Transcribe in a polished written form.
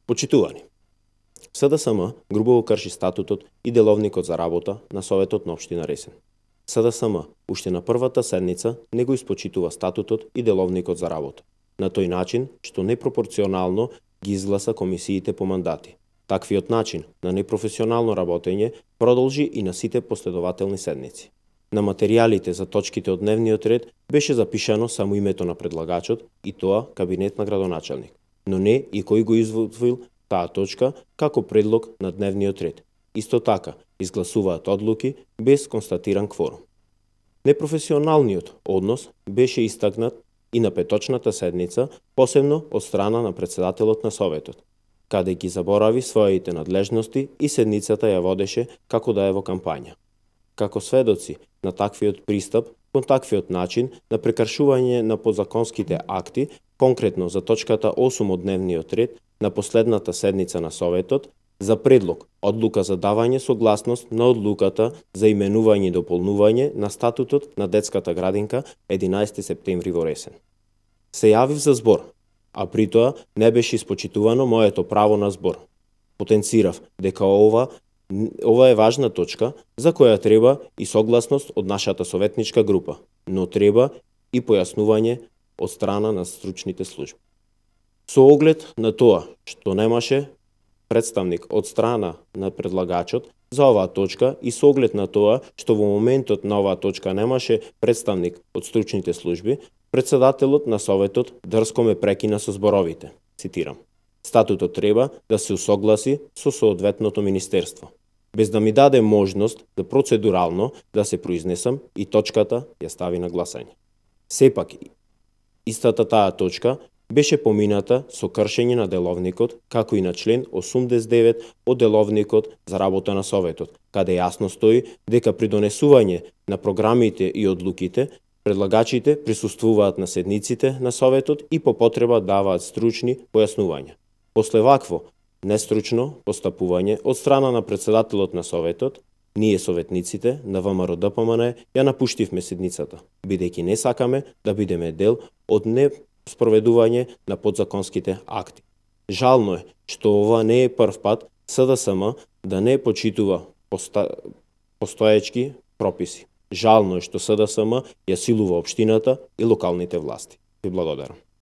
Почитувани. СДСМ грубо крши статутот и деловникот за работа на Советот на општина Ресен. СДСМ уште на првата седница не го испочитува статутот и деловникот за работа, на тој начин што непропорционално ги изгласа комисиите по мандати. Таквиот начин на непрофесионално работење продолжи и на сите последователни седници. На материјалите за точките од дневниот ред беше запишано само името на предлагачот и тоа кабинет на градоначалник, но не и кој го изводил таа точка како предлог на дневниот ред. Исто така, изгласуваат одлуки без констатиран кворум. Непрофесионалниот однос беше истакнат и на петочната седница, посебно од страна на председателот на Советот, каде ги заборави своите надлежности и седницата ја водеше како да е во кампања. Како сведоци на таквиот пристап, кон таквиот начин на прекршување на подзаконските акти, конкретно за точката 8 од дневниот ред на последната седница на Советот, за предлог одлука за давање согласност на одлуката за именување и дополнување на статутот на детската градинка 11 септември во Ресен. Се јавив за збор, а при тоа не беше испочитувано моето право на збор. Потенцирав дека ова е важна точка за која треба и согласност од нашата советничка група, но треба и појаснување од страна на стручните служби. Со оглед на тоа што немаше представник од страна на предлагачот за оваа точка и со оглед на тоа што во моментот на оваа точка немаше представник од стручните служби, председателот на Советот дрско ме прекина со зборовите. Цитирам: "Статутот треба да се усогласи со соодветното министерство, без да ми даде можност да процедурално да се произнесам и точката ја стави на гласање." Сепак, истата таа точка беше помината со кршење на деловникот, како и на член 89 од деловникот за работа на Советот, каде јасно стои дека при донесување на програмите и одлуките, предлагачите присуствуваат на седниците на Советот и по потреба даваат стручни појаснувања. После вакво нестручно постапување од страна на председателот на Советот, ние советниците на ВМРО-ДПМН ја напуштивме седницата, бидејќи не сакаме да бидеме дел од спроведување на подзаконските акти. Жално е што ова не е прв пат СДСМ да не почитува постоечки прописи. Жално е што СДСМ ја силува општината и локалните власти. Ви благодарам.